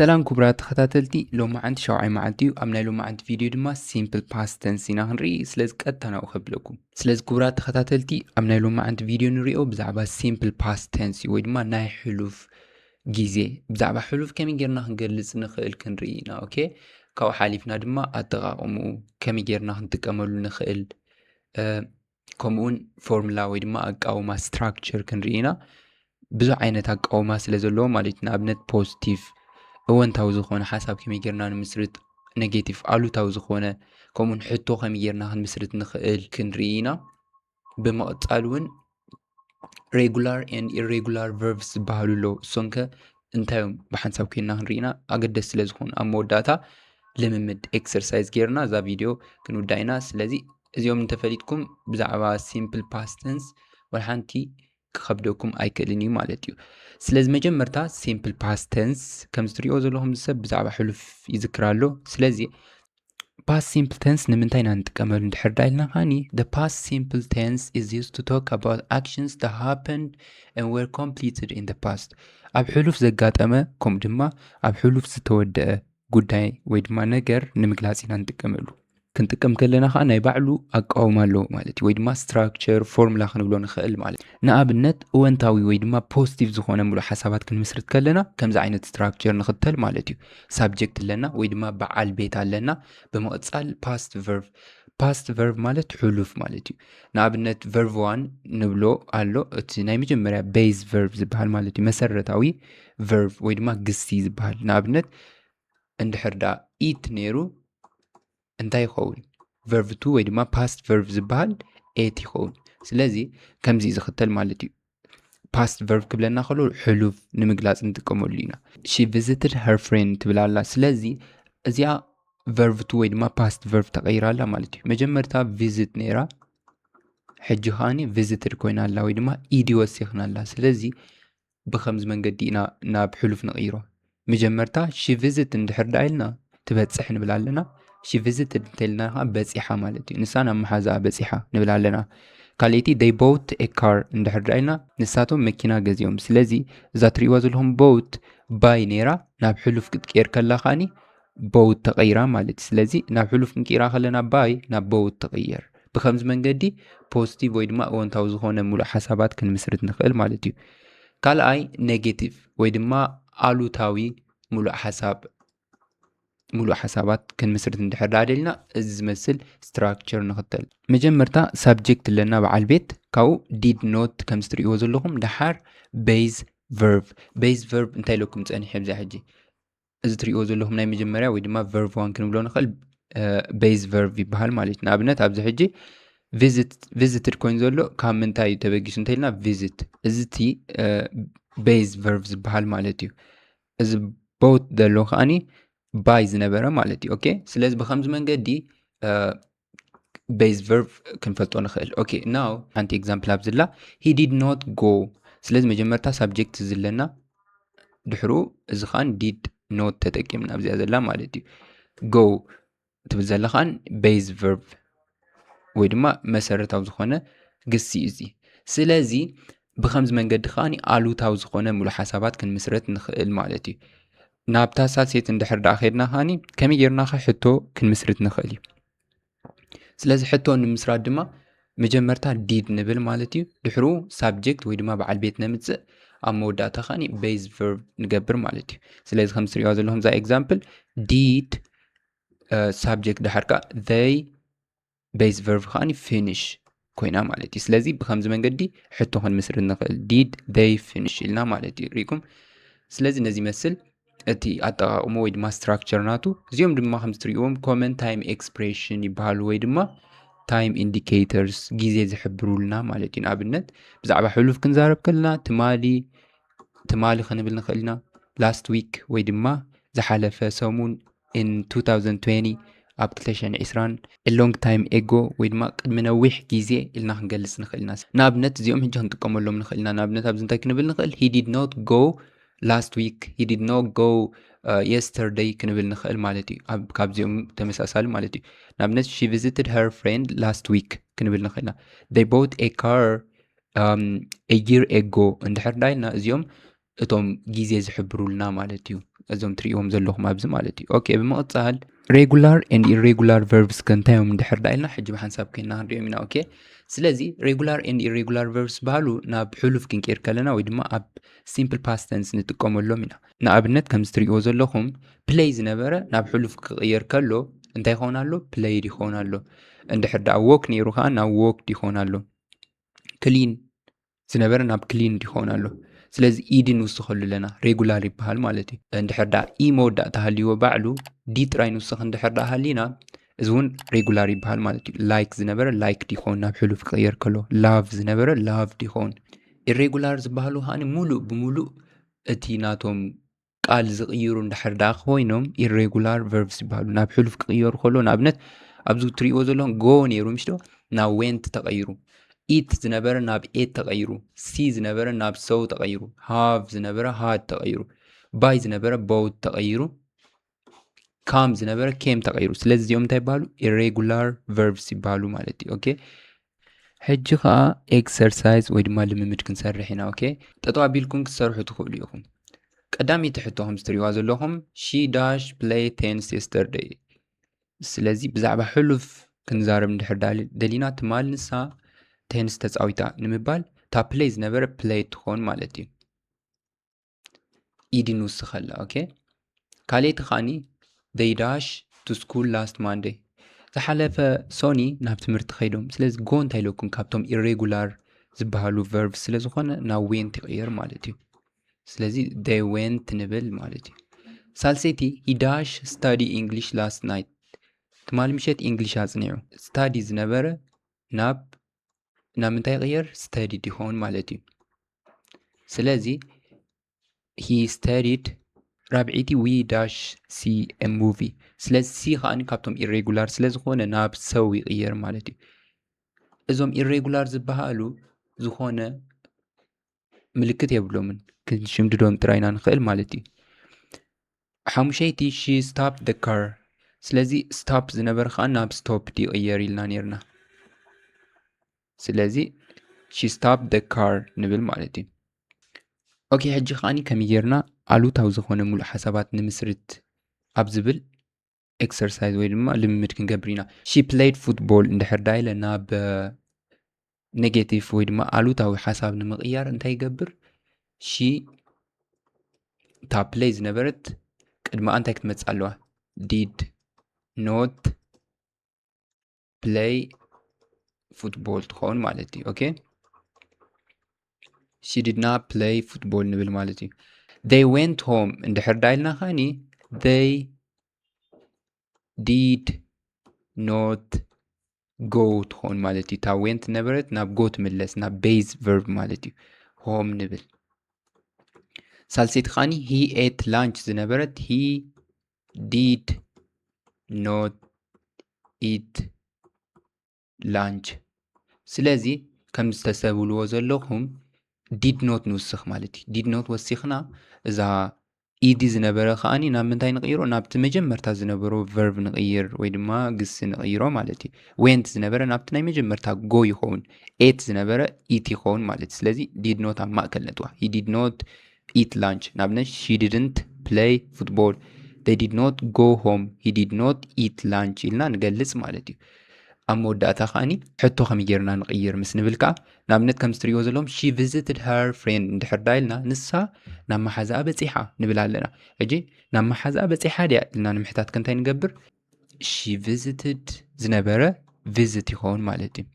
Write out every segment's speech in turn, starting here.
ሰላም ክቡራት ተኸታተልቲ፣ ሎማዓንቲ ሻውዓይ መዓልቲ እዩ። ኣብ ናይ ሎማዓንቲ ቪድዮ ድማ simple past tense ኢና ክንርኢ። ስለዚ ቀጥታ ናብኡ ከብለኩም። ስለዚ ክቡራት ተኸታተልቲ፣ ኣብ ናይ ሎማዓንቲ ቪድዮ ንሪኦ ብዛዕባ simple past tense እዩ፣ ወይ ድማ ናይ ሕሉፍ ግዜ። ብዛዕባ ሕሉፍ ከመይ ጌርና ክንገልጽ ንኽእል ክንርኢ ኢና። ኦኬ፣ ካብኡ ሓሊፍና ድማ ኣጠቓቕምኡ ከመይ ጌርና ክንጥቀመሉ ንኽእል፣ ከምኡውን ፎርሙላ ወይ ድማ ኣቃውማ፣ structure፣ ክንርኢ ኢና። ብዙሕ ዓይነት ኣቃውማ ስለ ዘለዎ ማለት እዩ። ንኣብነት ፖዚቲቭ፣ እወንታዊ ዝኾነ ሓሳብ ከመይ ጌርና ንምስርት፣ ኔጌቲቭ፣ ኣሉታዊ ዝኾነ፣ ከምኡውን ሕቶ ከመይ ጌርና ክንምስርት ንኽእል ክንርኢ ኢና። ብምቕጻል እውን regular and irregular verbs ዝበሃሉ ኣለዉ። እሶም ከ እንታይ እዮም? ብሓንሳብ ኮይንና ክንርኢ ኢና። ኣገደስቲ ስለ ዝኾኑ ኣብ መወዳእታ ልምምድ፣ ኤክሰርሳይዝ፣ ጌርና እዛ ቪድዮ ክንውዳእ ኢና። ስለዚ እዚኦም እንተፈሊጥኩም ብዛዕባ simple past tense ወላ ሓንቲ ክኸብደኩም ኣይክእልን እዩ ማለት እዩ። ስለዚ መጀመርታ simple past tense ከምዚ ትሪእዎ ዘለኹም፣ እዚ ሰብ ብዛዕባ ሕሉፍ ይዝክር ኣሎ። ስለዚ past simple tense ንምንታይ ኢና ንጥቀመሉ እንድሕር ዳ ኢልና ኻኒ፣ the past simple tense is used to talk about actions that happened and were completed in the past። ኣብ ሕሉፍ ዘጋጠመ ከምኡ ድማ ኣብ ሕሉፍ ዝተወደአ ጉዳይ ወይ ድማ ነገር ንምግላጽ ኢና ንጥቀመሉ። ክንጥቀም ከለና ኸዓ ናይ ባዕሉ ኣቃውማ ኣለዎ ማለት እዩ፣ ወይ ድማ structure፣ ፎርሙላ ክንብሎ ንኽእል ማለት እዩ። ንኣብነት እወንታዊ ወይ ድማ ፖዚቲቭ ዝኾነ ሙሉእ ሓሳባት ክንምስርት ከለና ከምዚ ዓይነት structure ንኽተል ማለት እዩ። ሳብጀክት ኣለና ወይ ድማ በዓል ቤት ኣለና። ብምቕጻል past verb፣ past verb ማለት ሕሉፍ ማለት እዩ። ንኣብነት verb one ንብሎ ኣሎ። እቲ ናይ መጀመርያ ቤዝ ቨርብ ዝበሃል ማለት እዩ፣ መሰረታዊ ቨርብ ወይ ድማ ግሲ ዝበሃል። ንኣብነት እንድሕር ደኣ ኢት ነይሩ እንታይ ይኸውን? ቨርብ ቱ ወይ ድማ past verb ዝበሃል ኤት ይኸውን። ስለዚ ከምዚ እዩ ዝኽተል ማለት እዩ። past verb ክብለና ከሎ ሕሉፍ ንምግላጽ ንጥቀመሉ ኢና። She visited her friend ትብል ኣላ። ስለዚ እዚኣ ቨርብ ቱ ወይ ድማ past verb ተቐይራ ኣላ ማለት እዩ። መጀመርታ ቪዚት ነይራ፣ ሕጂ ኸኣኒ ቪዚትድ ኮይና ኣላ ወይ ድማ ኢዲ ወሲኽና ኣላ። ስለዚ ብኸምዚ መንገዲ ኢና ናብ ሕሉፍ ንቕይሮ። መጀመርታ she visit እንድሕር ደኣ ኢልና ትበጽሕ ንብል ኣለና። She visited እንተኢልና ኸዓ በጺሓ ማለት እዩ። ንሳ ናብ መሓዛኣ በጺሓ ንብል ኣለና። ካልኣይቲ they bought a car እንድሕር ደኣ ኢልና ንሳቶም መኪና ገዚኦም። ስለዚ እዛ ትርእይዋ ዘለኹም ቦውት ባይ ነይራ ናብ ሕሉፍ ክትቅየር ከላ ኸኣኒ ቦውት ተቐይራ ማለት እዩ። ስለዚ ናብ ሕሉፍ ክንቅይራ ከለና ባይ ናብ ቦውት ትቕየር። ብኸምዚ መንገዲ ፖዚቲቭ ወይ ድማ እወንታዊ ዝኾነ ሙሉእ ሓሳባት ክንምስርት ንኽእል ማለት እዩ። ካልኣይ ኔጌቲቭ ወይ ድማ ኣሉታዊ ሙሉእ ሓሳብ፣ ሙሉእ ሓሳባት ክንምስርት እንድሕር ደኣ ደሊና እዚ ዝመስል ስትራክቸር ንኽተል። መጀመርታ ሳብጀክት ኣለና በዓል ቤት፣ ካብኡ ዲድ ኖት ከም እትርእይዎ ዘለኹም፣ ደሓር ቤዝ ቨርብ። ቤዝ ቨርብ እንታይ ኢለኩም ጸኒሐ ብዛ ሕጂ? እዚ ትርእይዎ ዘለኹም ናይ መጀመርያ ወይ ድማ ቨርብ ዋን ክንብሎ ንኽእል ቤዝ ቨርብ ይበሃል ማለት እዩ። ንኣብነት ኣብዚ ሕጂ ቪዚት፣ ቪዚትድ ኮይኑ ዘሎ ካብ ምንታይ እዩ ተበጊሱ እንተኢልና ቪዚት፣ እዚ እቲ ቤዝ ቨርብ ዝበሃል ማለት እዩ። እዚ ቦውት ዘሎ ከኣኒ ባይ ዝነበረ ማለት እዩ። ኦኬ፣ ስለዚ ብኸምዚ መንገዲ ቤዝ ቨርብ ክንፈልጦ ንኽእል። ኦኬ፣ ናው ሓንቲ ኤግዛምፕል ኣብዚ ኣላ፣ he did not go። ስለዚ መጀመርታ ሳብጀክት እዚ ኣለና፣ ድሕሩ እዚ ኸኣ ዲድ ኖት ተጠቂምና ኣብዚኣ ዘላ ማለት እዩ። ጎ ትብል ዘላ ኸኣ ቤዝ ቨርብ ወይ ድማ መሰረታዊ ዝኾነ ግሲ እዩ እዚ። ስለዚ ብኸምዚ መንገዲ ኸኣ ኣሉታዊ ዝኾነ ሙሉእ ሓሳባት ክንምስረት ንኽእል ማለት እዩ። ናብታ ሳልሰይቲ እንድሕር ደኣ ኸድና ኸኣ ከመይ ጌርና ኸ ሕቶ ክንምስርት ንኽእል እዩ? ስለዚ ሕቶ ንምስራት ድማ መጀመርታ ዲድ ንብል ማለት እዩ። ድሕሩ ሳብጀክት ወይ ድማ በዓል ቤት ነምጽእ፣ ኣብ መወዳእታ ኸኣ ቤዝ ቨርብ ንገብር ማለት እዩ። ስለዚ ከም እትርእይዋ ዘለኹም እዛ ኤግዛምፕል ዲድ ሳብጀክት ደሓር ከኣ they ቤዝ ቨርብ ከኣ ፊኒሽ ኮይና ማለት እዩ። ስለዚ ብኸምዚ መንገዲ ሕቶ ክንምስርት ንኽእል። ዲድ they finish ኢልና ማለት እዩ። ሪኢኩም? ስለዚ ነዚ ይመስል እቲ ኣጠቓቕሞ ወይ ድማ ስትራክቸር ናቱ። እዚኦም ድማ ከም እትርእይዎም ኮመን ታይም ኤክስፕሬሽን ይበሃሉ ወይ ድማ ታይም ኢንዲኬተርስ፣ ግዜ ዝሕብሩልና ማለት እዩ። ንኣብነት ብዛዕባ ሕሉፍ ክንዛረብ ከለና ትማሊ፣ ትማሊ ክንብል ንኽእል ኢና። ላስት ዊክ ወይ ድማ ዝሓለፈ ሰሙን፣ in two thousand twenty፣ ኣብ ክልተ ሽሕን ዕስራን፣ a long time ago ወይ ድማ ቅድሚ ነዊሕ ግዜ ኢልና ክንገልጽ ንኽእል ኢና። ንኣብነት እዚኦም ሕጂ ክንጥቀመሎም ንኽእል ኢና። ንኣብነት ኣብዚ እንታይ ክንብል ንኽእል? He did not go last week, he did not go yesterday ክንብል ንኽእል ማለት እዩ። ኣብ ካብዚኦም ተመሳሳሊ ማለት እዩ። ንኣብነት she visited her friend last week ክንብል ንኽእል ኢና። They bought a car a year ago እንድሕር ደኣ ኢልና እዚኦም እቶም ግዜ ዝሕብሩልና ማለት እዩ። እዞም ትርእዎም ዘለኹም ኣብዚ ማለት እዩ። ኦኬ፣ ብምቕጻል regular and irregular verbs ከ እንታይ እዮም እንድሕር ዳ ኢልና፣ ሕጂ ብሓንሳብ ኮይና ክንሪኦም ኢና። ኦኬ፣ ስለዚ regular and irregular verbs ዝበሃሉ ናብ ሕሉፍ ክንቀይር ከለና ወይ ድማ ኣብ simple past tense ንጥቀመሎም ኢና። ንኣብነት ከምዚ ትርእይዎ ዘለኹም play ዝነበረ ናብ ሕሉፍ ክቕየር ከሎ እንታይ ይኸውን ኣሎ? Played ይኸውን ኣሎ። እንድሕር ደኣ walk ነይሩ ከዓ ናብ walked ይኸውን ኣሎ። Clean ዝነበረ ናብ cleaned ይኸውን ኣሎ። ስለዚ ed ንውስኸሉ ኣለና፣ regular ይበሃል ማለት እዩ። እንድሕር ደኣ e መወዳእታ ሃልይዎ ባዕሉ d ጥራይ ንውስኽ እንድሕር ደኣ ሃሊና፣ እዚ እውን regular ይበሃል ማለት እዩ። Like ዝነበረ liked ይኸውን ናብ ሕሉፍ ክቕየር ከሎ፣ love ዝነበረ loved ይኸውን። Irregular ዝበሃሉ ከዓ ሙሉእ ብሙሉእ እቲ ናቶም ቃል ዝቕይሩ እንድሕር ደኣ ኮይኖም irregular verbs ይበሃሉ። ናብ ሕሉፍ ክቕየሩ ከሎ፣ ንኣብነት ኣብዚ ትርእይዎ ዘለኹም go ነይሩ ምሽ ዶ? ናብ went ተቐይሩ። Eat ዝነበረ ናብ ate ተቐይሩ። See ዝነበረ ናብ saw ተቐይሩ። Have ዝነበረ had ተቐይሩ። Buy ዝነበረ bought ተቐይሩ። Come ዝነበረ came ተቐይሩ። ስለዚ እዚኦም እንታይ ይበሃሉ? Irregular verbs ይበሃሉ ማለት እዩ። ኦኬ፣ ሕጂ ከዓ exercise ወይ ድማ ልምምድ ክንሰርሕ ኢና። ኦኬ፣ ጠጠው ኣቢልኩም ክትሰርሑ ትኽእሉ ኢኹም። ቀዳመይቲ ሕቶ ከምዚ ትሪእዋ ዘለኹም፣ she dash play tennis yesterday። ስለዚ ብዛዕባ ሕሉፍ ክንዛረብ እንድሕር ዳሊ- ደሊና፣ ትማል ንሳ ቴንስ ተፃዊታ ንምባል እታ play ዝነበረ play ትኾን ማለት እዩ። Ed ንውስኸላ። ኦኬ፣ ካልኣይቲ ከዓኒ they dash to school last Monday። ዝሓለፈ ሶኒ ናብ ትምህርቲ ከይዶም። ስለዚ go እንታይ ኢለኩም? ካብቶም irregular ዝበሃሉ verbs ስለ ዝኾነ ናብ went ይቕየር ማለት እዩ። ስለዚ they went ንብል ማለት እዩ። ሳልሰይቲ he dash study English last night። ትማሊ ምሸት English ኣጽኒዑ። Study ዝነበረ ናብ ናብ ምንታይ ይቕየር? Studied ይኸውን ማለት እዩ። ስለዚ he studied። ራብዐይቲ we dash see a movie። ስለዚ see ከዓኒ ካብቶም irregular ስለ ዝኾነ ናብ saw ይቕየር ማለት እዩ። እዞም irregular ዝበሃሉ ዝኾነ ምልክት የብሎምን፣ ክንሽምድዶም ጥራይ ኢና ንኽእል ማለት እዩ። ሓሙሸይቲ she stopped the car። ስለዚ stop ዝነበረ ከዓ ናብ stopped ይቕየር ኢልና ነይርና። ስለዚ she stopped the car ንብል ማለት እዩ። ኦኬ፣ ሕጂ ከዓኒ ከመይ ጌርና ኣሉታዊ ዝኾነ ሙሉእ ሓሳባት ንምስርት ኣብ ዝብል exercise ወይ ድማ ልምምድ ክንገብር ኢና። She played football እንድሕር ዳ ኢለ ናብ negative ወይ ድማ ኣሉታዊ ሓሳብ ንምቕያር እንታይ ይገብር? She እታ play ዝነበረት ቅድሚኣ እንታይ ክትመጽእ ኣለዋ? Did not play football ትኸውን ማለት እዩ። ኦኬ፣ she did not play football ንብል ማለት እዩ። They went home እንድሕር ዳ ኢልና ከዓኒ they did not go ትኸውን ማለት እዩ። እታ went ነበረት ናብ go ትምለስ፣ ናብ base verb ማለት እዩ። Home ንብል። ሳልሰይቲ ከዓኒ he ate lunch ዝነበረት he did not eat lunch። ስለዚ ከም ዝተሰብልዎ ዘለኹም did not ንውስኽ ማለት እዩ። Did not ወሲኽና እዛ ed ዝነበረ ከዓኒ ናብ ምንታይ ንቕይሮ? ናብቲ መጀመርታ ዝነበሮ verb ንቕይር ወይ ድማ ግሲ ንቕይሮ ማለት እዩ። Went ዝነበረ ናብቲ ናይ መጀመርታ go ይኸውን፣ ate ዝነበረ eat ይኸውን ማለት እዩ። ስለዚ did not ኣብ ማእከል ነጥዋ። He did not eat lunch። ንኣብነት she didn't play football። They did not go home። He did not eat lunch ኢልና ንገልጽ ማለት እዩ። ኣብ መወዳእታ ከዓኒ ሕቶ ከመይ ጌርና ንቕይር ምስ ንብል ከኣ፣ ንኣብነት ከም ዝትርእይዎ ዘለኹም she visited her friend እንድሕር ዳ ኢልና፣ ንሳ ናብ መሓዛኣ በጺሓ ንብል ኣለና። ሕጂ ናብ መሓዛኣ በጺሓ ድያ ኢልና ንምሕታት ከ እንታይ ንገብር? She visited ዝነበረ visit ይኸውን ማለት እዩ።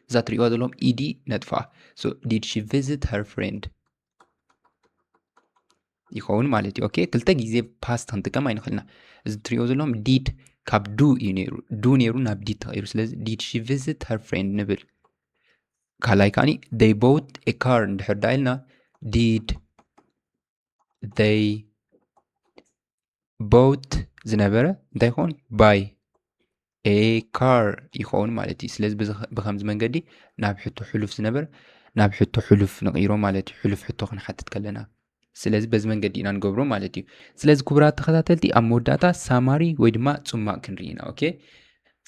እዛ ትርእይዋ ዘለኹም ed ነጥፍኣ። So did she visit her friend ይኸውን ማለት እዩ። ኦኬ፣ ክልተ ግዜ past ክንጥቀም ኣይንኽእልና። እዚ ትርእይዎ ዘለኹም did ካብ do እዩ ነይሩ። Do ነይሩ ናብ did ተቐይሩ። ስለዚ did she visit her friend ንብል። ካልኣይ ከዓኒ they bought a car እንድሕር ዳ ኢልና did they bought ዝነበረ እንታይ ይኸውን? Buy a car ይኸውን ማለት እዩ። ስለዚ ብዚ- ብኸምዚ መንገዲ ናብ ሕቶ ሕሉፍ ዝነበረ ናብ ሕቶ ሕሉፍ ንቕይሮ ማለት እዩ። ሕሉፍ ሕቶ ክንሓትት ከለና። ስለዚ በዚ መንገዲ ኢና ንገብሮ ማለት እዩ። ስለዚ ክቡራት ተኸታተልቲ ኣብ መወዳእታ ሳማሪ ወይ ድማ ጽማቕ ክንርኢ ኢና። ኦኬ፣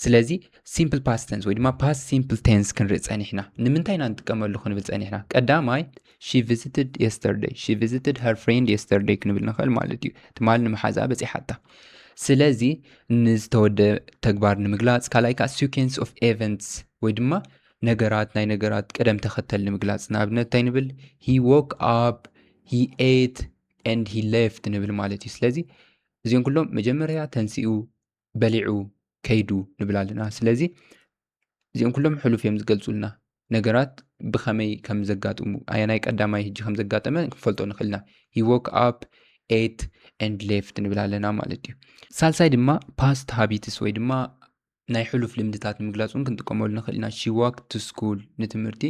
ስለዚ simple past tense ወይ ድማ past simple tense ክንርኢ ጸኒሕና። ንምንታይ ኢና ንጥቀመሉ ክንብል ጸኒሕና? ቀዳማይ she visited yesterday፣ she visited her friend yesterday ክንብል ንኽእል ማለት እዩ። ትማል ንመሓዛ በጺሓታ። ስለዚ ንዝተወደ ተግባር ንምግላጽ፣ ካልኣይ ከዓ sequence of events ወይ ድማ ነገራት ናይ ነገራት ቅደም ተኸተል ንምግላጽ፣ ንኣብነት እንታይ ንብል? He woke up, he ate and he left ንብል ማለት እዩ። ስለዚ እዚኦም ኩሎም መጀመርያ ተንሲኡ፣ በሊዑ፣ ከይዱ ንብል ኣለና። ስለዚ እዚኦም ኩሎም ሕሉፍ እዮም ዝገልጹልና። ነገራት ብኸመይ ከም ዘጋጥሙ፣ ኣየናይ ቀዳማይ ሕጂ ከም ዘጋጠመ ክንፈልጦ ንኽእል ኢና። He woke up, ate and left ንብል ኣለና ማለት እዩ። ሳልሳይ ድማ past habits ወይ ድማ ናይ ሕሉፍ ልምድታት ንምግላጽ እውን ክንጥቀመሉ ንኽእል ኢና። She walked to school፣ ንትምህርቲ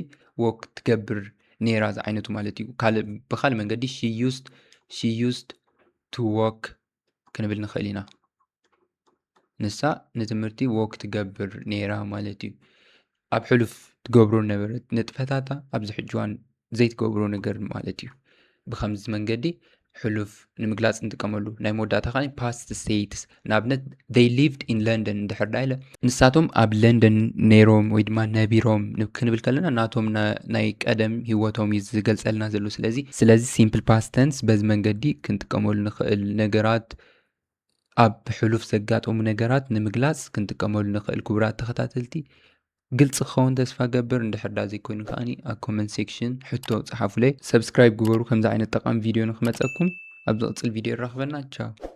walk ትገብር ነይራ ዝዓይነቱ ማለት እዩ። ካልእ፣ ብኻልእ መንገዲ she used፣ she used to walk ክንብል ንኽእል ኢና። ንሳ ንትምህርቲ walk ትገብር ነይራ ማለት እዩ። ኣብ ሕሉፍ ትገብሮ ነበረት ንጥፈታታ ኣብዚ ሕጂ እዋን ዘይትገብሮ ነገር ማለት እዩ። ብኸምዚ መንገዲ ሕሉፍ ንምግላጽ ንጥቀመሉ። ናይ መወዳእታ ከኣ past states፣ ንኣብነት they lived in London እንድሕር ዳ ኢለ፣ ንሳቶም ኣብ ለንደን ነይሮም ወይ ድማ ነቢሮም ን-፣ ክንብል ከለና ናቶም ና-፣ ናይ ቀደም ህይወቶም እዩ ዝገልጸልና ዘሎ። ስለዚ፣ ስለዚ simple past tense በዚ መንገዲ ክንጥቀመሉ ንኽእል። ነገራት ኣብ ሕሉፍ ዘጋጠሙ ነገራት ንምግላጽ ክንጥቀመሉ ንኽእል። ክቡራት ተኸታተልቲ፣ ግልጺ ክኸውን ተስፋ ገብር። እንድሕር ዳ ዘይኮይኑ ከኣኒ ኣብ comment section ሕቶ ጽሓፉለይ። Subscribe ግበሩ፣ ከምዚ ዓይነት ጠቓሚ ቪድዮ ንኽመጸኩም። ኣብ ዝቕጽል ቪድዮ ይራኽበና። ቻው።